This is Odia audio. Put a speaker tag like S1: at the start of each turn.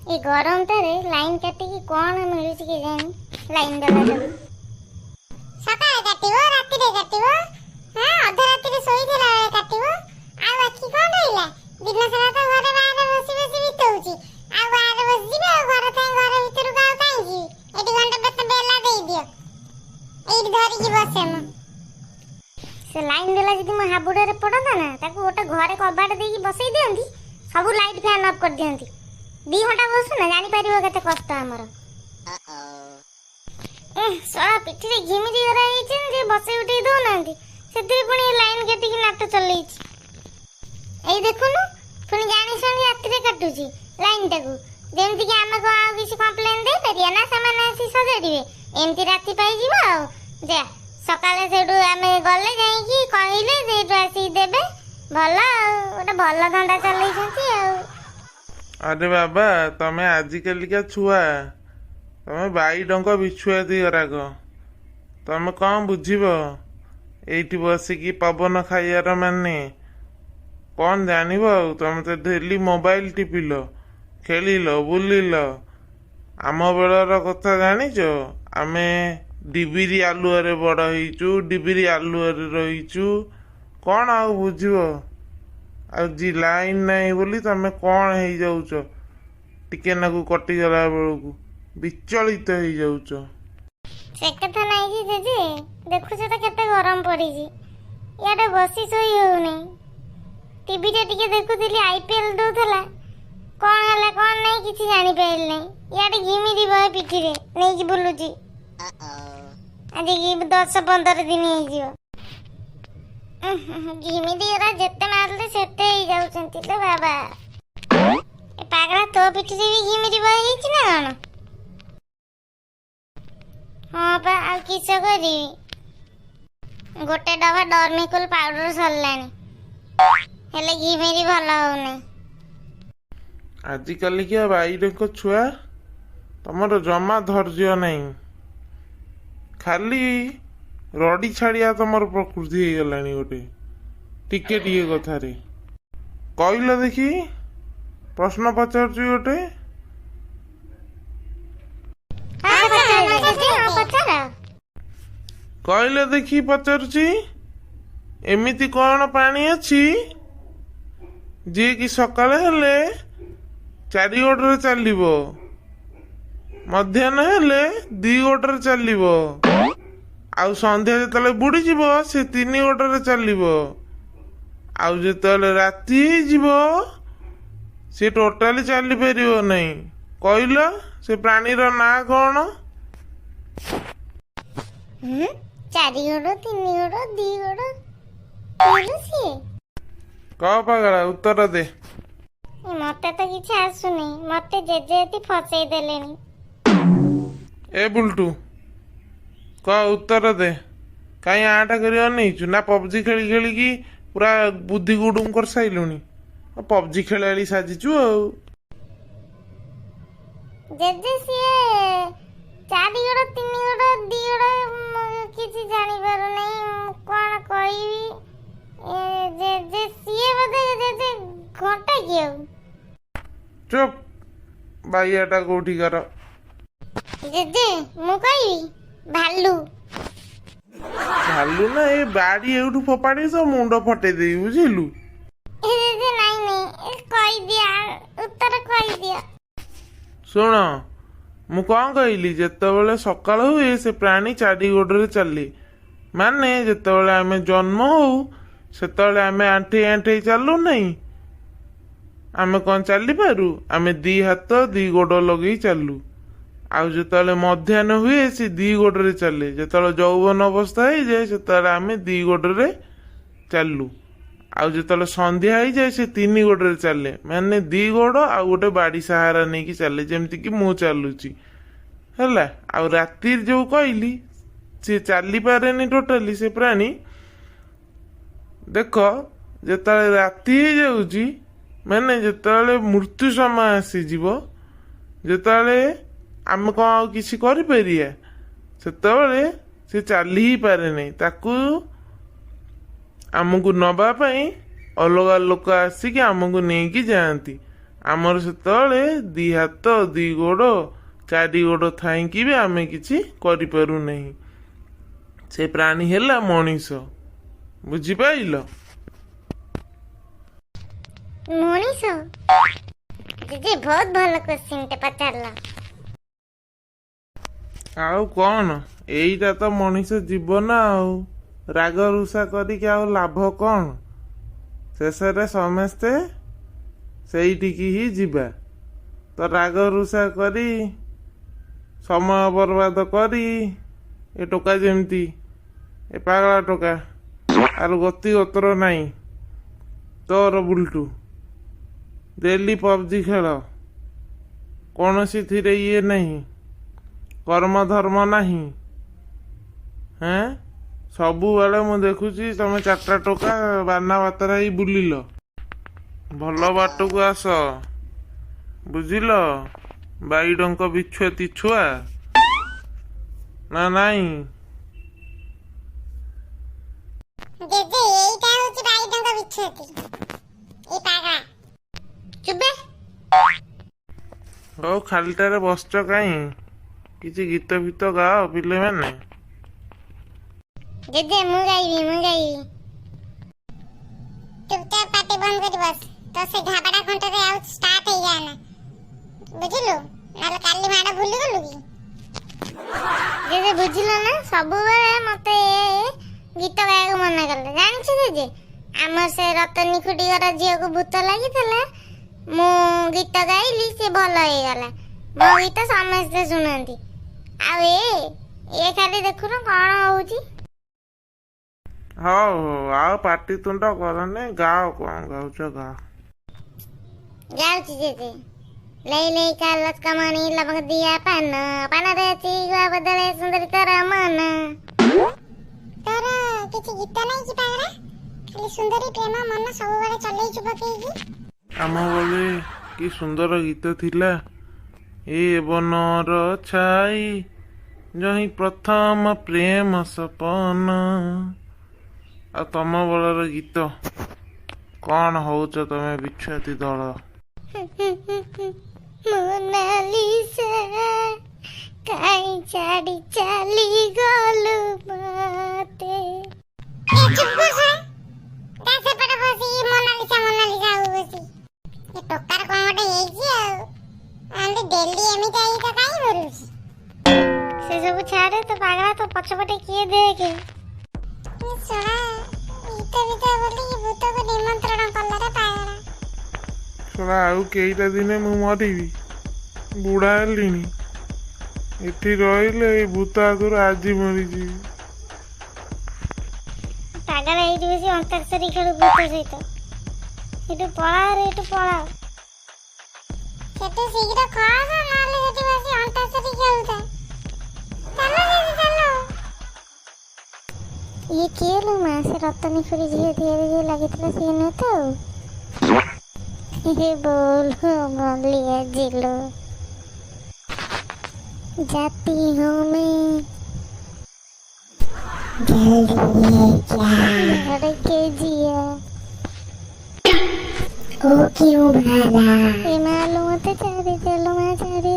S1: ଏ ଗରମଟାରେ ଲାଇନ୍ କାଟିକି କ'ଣ ମିଳୁଛି କେଜାଣି ଲାଇନ୍ ବାଲାଟାକୁ। ସକାଳେ କାଟିବ, ରାତିରେ କାଟିବ, ହଁ, ଅଧ ରାତିରେ ଶୋଇଥିଲା ବେଳେ କାଟିବ। ଆଉ ବାକି କ'ଣ ରହିଲା? ଦିନ ସାରା ତ ଘରେ ବାହାରେ ବସି ବସି ବିତଉଛି, ଆଉ ବାହାରେ ବସିଯିବେ ଆଉ ଘରେ ଥାଇ ଘର ଭିତରକୁ ଆଉ କାହିଁ ଯିବି? ଏଠି ଘଣ୍ଟେ ବେଲା ଦେଇଦିଅ, ଏଇଠି ଧରିକି ବସେ ମୁଁ। ସେ ଲାଇନ୍ ଦେଲା ଯଦି ମୋ ହାବୁଡ଼ରେ ପଡ଼ନ୍ତା ନା, ତାକୁ ଗୋଟେ ଘରେ କବାଟ ଦେଇକି ବସେଇ ଦିଅନ୍ତି, ସବୁ ଲାଇଟ୍ ଫ୍ୟାନ୍ ଅଫ୍ କରିଦିଅନ୍ତି। 2 ଘଣ୍ଟା ବସୁ ନା, ଜାଣିପାରିବ କେତେ କଷ୍ଟ ଆମର। ଶଳା ପିଠିରେ ଘିମିରି ଧରା ହେଇଛନ୍ତି ଯେ ବସେଇ ଉଠେଇ ଦଉନାହାନ୍ତି, ସେଥିରେ ପୁଣି ଲାଇନ୍ କାଟିକି ନାଟ ଚଲେଇଛି। ଏଇ ଦେଖୁନୁ, ପୁଣି ଜାଣି ଶୁଣି ରାତିରେ କାଟୁଛି ଲାଇନ୍ଟାକୁ, ଯେମିତିକି ଆମେ କଣ ଆଉ କିଛି କମ୍ପ୍ଲେନ୍ ଦେଇପାରିବା ନା ସେମାନେ ଆସି ସଜାଡ଼ିବେ। ଏମିତି ରାତି ପାଇଯିବ ଆଉ ଯା ସକାଳେ ସେଇଠୁ ଆମେ ଗଲେ ଯାଇକି କହିଲେ ସେଇଠୁ ଆସିକି ଦେବେ। ଭଲ ଆଉ ଗୋଟେ ଭଲ ଧନ୍ଦା ଚଲେଇଛନ୍ତି ଆଉ।
S2: ଆରେ ବାବା, ତମେ ଆଜିକାଲିକା ଛୁଆ, ତମେ ବାଇଡଙ୍କ ବିଛୁଆତି ଗୁରାକ, ତମେ କଣ ବୁଝିବ? ଏଇଠି ବସିକି ପବନ ଖାଇବାର ମାନେ କଣ ଜାଣିବ? ଆଉ ତମେ ତ ଡେଲି ମୋବାଇଲ ଟିପିଲ, ଖେଳିଲ, ବୁଲିଲ। ଆମ ବେଳର କଥା ଜାଣିଛ? ଆମେ ଡିବିରି ଆଲୁଅରେ ବଡ଼ ହେଇଛୁ, ଡିବିରି ଆଲୁଅରେ ରହିଛୁ। କଣ ଆଉ ବୁଝିବ? ଆଉ ଜି ଲାଇନ୍ ନାହିଁ ବୋଲି ତମେ କଣ ହେଇଯାଉଛ? ଟିକେ ନାକୁ କଟିଗଲା ବେଳକୁ ବିଚଳିତ ହେଇଯାଉଛ।
S1: ସେ କଥା ନାହିଁ ଯେ ଜେଜେ, ଦେଖୁଛ ତ କେତେ ଗରମ ପଡ଼ିଛି, ଇଆଡ଼େ ବସି ଶୋଇ ହଉନି। ଟିଭିରେ ଟିକେ ଦେଖୁଥିଲି, ଆଇପିଏଲ ଦଉଥିଲା, କଣ ହେଲା କଣ ନାହିଁ କିଛି ଜାଣିପାରିଲି ନାହିଁ। ଇଆଡ଼େ ଘିମିରି ବହେ ପିଠିରେ ନେଇକି ବୁଲୁଛି ଆଜିକି 10-15 ଦିନ ହେଇଯିବ। ଘିମିରି ଗୁରା ଯେତେ ମାରିଲେ ସେତେ ହେଇଯାଉଛନ୍ତି ଲୋ ବାବା। ଏ ପାଗଳା, ତୋ ପିଠିରେ ବି ଘିମିରି ବହେ ହେଇଛି ନା କଣ? ହଁ ପା, ଆଉ କିସ କରିବି? ଗୋଟେ ଡବା ଡର୍ମିକୁଲ ପାଉଡର ସରିଲାଣି, ହେଲେ ଘିମିରି ଭଲ ହଉନି।
S2: ଆଜିକାଲିକା ବାଇଡଙ୍କ ଛୁଆ, ତମର ଜମା ଧୈର୍ଯ୍ୟ ନାହିଁ, ଖାଲି ରଡ଼ି ଛାଡ଼ିଆ ତମର ପ୍ରକୃତି ହେଇଗଲାଣି ଗୋଟେ। ଟିକେ ଟିକେ କଥାରେ କହିଲ ଦେଖି, ପ୍ରଶ୍ନ ପଚାରୁଛି ଗୋଟେ।
S1: ହଁ ପଚାର ଜେଜେ, ହଁ ପଚାର।
S2: କହିଲେ ଦେଖି, ପଚାରୁଛି, ଏମିତି କଣ ପ୍ରାଣୀ ଅଛି ଯିଏକି ସକାଳେ ହେଲେ ଚାରି ଗୋଡ଼ରେ ଚାଲିବ, ମଧ୍ୟାହ୍ନ ହେଲେ ଦି ଗୋଡ଼ରେ ଚାଲିବ, ଆଉ ସନ୍ଧ୍ୟା ଯେତେବେଳେ ବୁଡ଼ିଯିବ ସେ ତିନି ଗୋଡ଼ରେ ଚାଲିବ, ଆଉ ଯେତେବେଳେ ରାତି ହେଇଯିବ ସେ ଟୋଟାଲି ଚାଲିପାରିବ ନାହିଁ? କହିଲ, ସେ ପ୍ରାଣୀର ନାଁ କଣ?
S1: ଚାରି ଗୋଡ଼, ତିନି ଗୋଡ଼, ଦି ଗୋଡ଼, କହିଲୁ ସିଏ।
S2: କହ ପାଗଳା, ଉତ୍ତର ଦେ।
S1: ମତେ ତ କିଛି ଆସୁନି, ମତେ ଜେଜେ ଏତି ଫସେଇ ଦେଲେଣି।
S2: ଏ ବୁଲଟୁ, କହ, ଉତ୍ତର ଦେ। କାହିଁ ଆଁଟା କରି ଅନେଇଛୁ? ନା ପବଜି ଖେଳି ଖେଳିକି ପୁରା ବୁଦ୍ଧି ଗୁଡୁମ କରିସାରିଲୁଣି, ପବଜି ଖେଳାଳି ସାଜିଛୁ ଆଉ।
S1: ଜେଜେ, ସିଏ ଚାରି ଗୋଡ଼, ତିନି ଗୋଡ଼, ଦି ଗୋଡ଼, ମୁଁ କିଛି ଜାଣିପାରୁନାହିଁ, ମୁଁ କଣ କହିବି? ଏ ଜେଜେ, ସିଏ ବୋଧେ ଜେଜେ ଘଣ୍ଟା କି ଆଉ?
S2: ଚୁପ୍, ବାଇଆଟା କୋଉଠିକାର।
S1: ଜେଜେ, ମୁଁ କହିବି, ଭାଲୁ।
S2: ଭାଲୁ ନା, ଏ ବାଡି ଏଇଠୁ ଫୋପାଡ଼ି ତ ମୁଣ୍ଡ ଫଟେଇ ଦେବି, ବୁଝିଲୁ?
S1: ଏ ଜେଜେ, ନାଇଁ ନାଇଁ, ଏ କହିଦିଅ, ଉତ୍ତର କହିଦିଅ।
S2: ଶୁଣ, ମୁଁ କଣ କହିଲି? ଯେତେବେଳେ ସକାଳ ହୁଏ ସେ ପ୍ରାଣୀ ଚାରି ଗୋଡରେ ଚାଲେ। ମାନେ ଯେତେବେଳେ ଆମେ ଜନ୍ମ ହଉ, ସେତେବେଳେ ଆମେ ଆଣ୍ଠେଇ ଆଣ୍ଠେଇ ଚାଲୁ ନାହିଁ? ଆମେ କଣ ଚାଲିପାରୁ? ଆମେ ଦି ହାତ ଦି ଗୋଡ ଲଗେଇ ଚାଲୁ। ଆଉ ଯେତେବେଳେ ମଧ୍ୟାହ୍ନ ହୁଏ ସେ ଦି ଗୋଡରେ ଚାଲେ। ଯେତେବେଳେ ଯୌବନ ଅବସ୍ଥା ହେଇଯାଏ, ସେତେବେଳେ ଆମେ ଦି ଗୋଡରେ ଚାଲୁ। ଆଉ ଯେତେବେଳେ ସନ୍ଧ୍ୟା ହେଇଯାଏ ସେ ତିନି ଗୋଡରେ ଚାଲେ, ମାନେ ଦି ଗୋଡ ଆଉ ଗୋଟେ ବାଡି ସାହାରା ନେଇକି ଚାଲେ, ଯେମିତିକି ମୁଁ ଚାଲୁଛି। ହେଲା? ଆଉ ରାତିରେ ଯୋଉ କହିଲି ସେ ଚାଲିପାରେନି ଟୋଟାଲି ସେ ପ୍ରାଣୀ, ଦେଖ, ଯେତେବେଳେ ରାତି ହେଇଯାଉଛି, ମାନେ ଯେତେବେଳେ ମୃତ୍ୟୁ ସମୟ ଆସିଯିବ, ଯେତେବେଳେ ଆମେ କଣ ଆଉ କିଛି କରିପାରିବା, ସେତେବେଳେ ସେ ଚାଲି ହିଁ ପାରେନି। ତାକୁ ଆମକୁ ନବା ପାଇଁ ଅଲଗା ଲୋକ ଆସିକି ଆମକୁ ନେଇକି ଯାଆନ୍ତି। ଆମର ସେତେବେଳେ ଦି ହାତ, ଦି ଗୋଡ଼, ଚାରି ଗୋଡ଼ ଥାଇକି ବି ଆମେ କିଛି କରିପାରୁନାହିଁ। ସେ ପ୍ରାଣୀ ହେଲା ମଣିଷ, ବୁଝିପାରିଲ?
S1: ମଣିଷ। ଜେଜେ, ବହୁତ ଭଲ କ୍ୱେଶ୍ଚିନ୍ ଟେ ପଚାରିଲ।
S2: ଆଉ କଣ, ଏଇଟା ତ ମଣିଷ ଜୀବନ। ଆଉ ରାଗ ରୁଷା କରିକି ଆଉ ଲାଭ କଣ? ଶେଷରେ ସମସ୍ତେ ସେଇଠିକି ହିଁ ଯିବା। ତ ରାଗ ରୁଷା କରି, ସମୟ ବର୍ବାଦ କରି, ଏ ଟୋକା ଯେମିତି, ଏ ପାଗଳା ଟୋକା, ଆର ଗତି ଗତର ନାହିଁ। ତୋର ବୁଲଟୁ ଡେଲି ପବଜି ଖେଳ, କୌଣସିଥିରେ ଇଏ ନାହିଁ, କର୍ମ ଧର୍ମ ନାହିଁ। ହେଁ, ସବୁବେଳେ ମୁଁ ଦେଖୁଛି ତମେ ଚାରିଟା ଟୋକା ବାନା ବାତରା ହେଇ ବୁଲିଲ। ଭଲ ବାଟକୁ ଆସ, ବୁଝିଲ? ବାଇଡଙ୍କ ବିଛୁଆତି ଛୁଆ ନା ନାଇଁ?
S1: ଜେଜେ, ଏଇଟା ହଉଛି ବାଇଡଙ୍କ ବିଛୁଆତି, ଏଇ ପାଗଳା। ଚୁପେ।
S2: ହଉ, ଖାଲିଟାରେ ବସଛ କାହିଁ? କିଛି ଗୀତ ଫିତ ଗାଅ ପିଲାମାନେ।
S1: ଜେଜେ, ମୁଁ ଗାଇବି, ମୁଁ ଗାଇବି। ଚୁପଚାପ ପାଟି ବନ୍ଦ କରି ବସ। ତ ସେ ଘାବଡା ଖଣ୍ଟରେ ଆଉ ଷ୍ଟାର୍ଟ ହେଇଯାଏନା, ବୁଝିଲୁ? ନହେଲେ କାଲି ମାଡ଼ ଭୁଲିଗଲୁ କି? ଜେଜେ, ବୁଝିଲ ନା, ସବୁବେଳେ ମତେ ଗୀତ ଗାଇବାକୁ ମନା କଲେ, ଜାଣିଛୁ ଜେଜେ? ଆମର ସେ ରତନୀ ଖୁଡି ଘର ଝିଅକୁ ଭୂତ ଲାଗିଥିଲା, ମୁଁ ଗୀତ ଗାଇଲି, ସେ ଭଲ ହେଇଗଲା। ମୋ ଗୀତ ସମସ୍ତେ ଶୁଣନ୍ତି, ଆଉ ଏ ଖାଲି ଦେଖୁନ କଣ ହଉଛି।
S2: ହଉ ହଉ, ଆଉ ପାଟି ତୁଣ୍ଡ କରନି। ଗାଅ, କଣ ଗାଉଛ ଗାଅ।
S1: ଯାଉଛି ଜେଜେ। ଲେଇ ଲେଇ କା ଲଚକମଣି ଲବଙ୍ଗ ଦିଆ ପାନ, ପାନରେ ଅଛି ଗୁଆ ବଦଳେ ସୁନ୍ଦରୀ ତୋର ମନ। ତୋର କିଛି ଗୀତ ନାହିଁ କି ପାଗଳା? ଖାଲି ସୁନ୍ଦରୀ, ପ୍ରେମ, ମନ ସବୁବେଳେ ଚଲେଇଛୁ ପକେଇକି।
S2: ଆମ ବେଳେ କି ସୁନ୍ଦର ଗୀତ ଥିଲା। ଏ ବନର ଛାଇ ଯହିଁ ପ୍ରଥମ ପ୍ରେମ ସପନ। ଆଉ ତମ ବେଳର ଗୀତ କଣ ହଉଛ ତମେ ବିଛୁଆତି ଦଳ?
S1: ମୋନାଲିସା, କାଇଁ ଛାଡି ଚାଲି ଗଲୁ ମତେ? ଏ ଚୁପ ବସ। ତା ସେପଟେ ବସିକି ମୋନାଲିସା ମୋନାଲିସା ହଉ ବସି। ଏ ଟୋକାର କଣ ଗୋଟେ ହେଇଛି। ଆଉ ଏମିତି ଡେଲି ଏମିତି ହେଇକି କାଇଁ ବୁଲୁଛି? ସେ ସବୁ ଛାଡେ, ତ ପାଗଳା, ତ ପଛପଟେ କିଏ ଦେଖେ। ଶୁଣା, ଗୀତ ଫିତ ବୋଲିକି ଭୂତକୁ ନିମନ୍ତ୍ରଣ କଲା ରେ ପାଗଳା।
S2: ଶଳା, ଆଉ କେଇଟା ଦିନେ ମୁଁ ମରିବି, ବୁଢା ହେଲିଣି। ଏଠି ରହିଲେ ଏଇ ଭୂତ ଆଗରୁ ଆଜି ମରିଯିବି।
S1: ପାଗଳା, ଏଇଠି ବସି ଅନ୍ତାକ୍ଷରୀ ଖେଳୁ ଭୂତ ସହିତ। ଏଠୁ ପଳା ରେ, ଏଠୁ ପଳା। ସେଠୁ ଶୀଘ୍ର ଖସ, ନହେଲେ ସେଠି ବସି ଅନ୍ତାକ୍ଷରୀ ଖେଳୁଥା। ଚାଲ ଦିଦି, ଚାଲ। ଇଏ କିଏ ଲୋ ମା? ସେ ରତନୀ ଖୁଡ଼ି ଝିଅ ଦେହରେ ଯିଏ ଲାଗିଥିଲା, ସିଏ ନୁହେଁ ତ? ଆଉ ହେ ବୋଲ ମଲିଆ ଜିଲୋ, जाती हूँ मैं, जल्दी धड़के जिया। ओ क्यों भला? ଏ ମା ଲୋ, ମତେ ଛାଡ଼ି ଚାଲ ମା, ଛାଡ଼ି।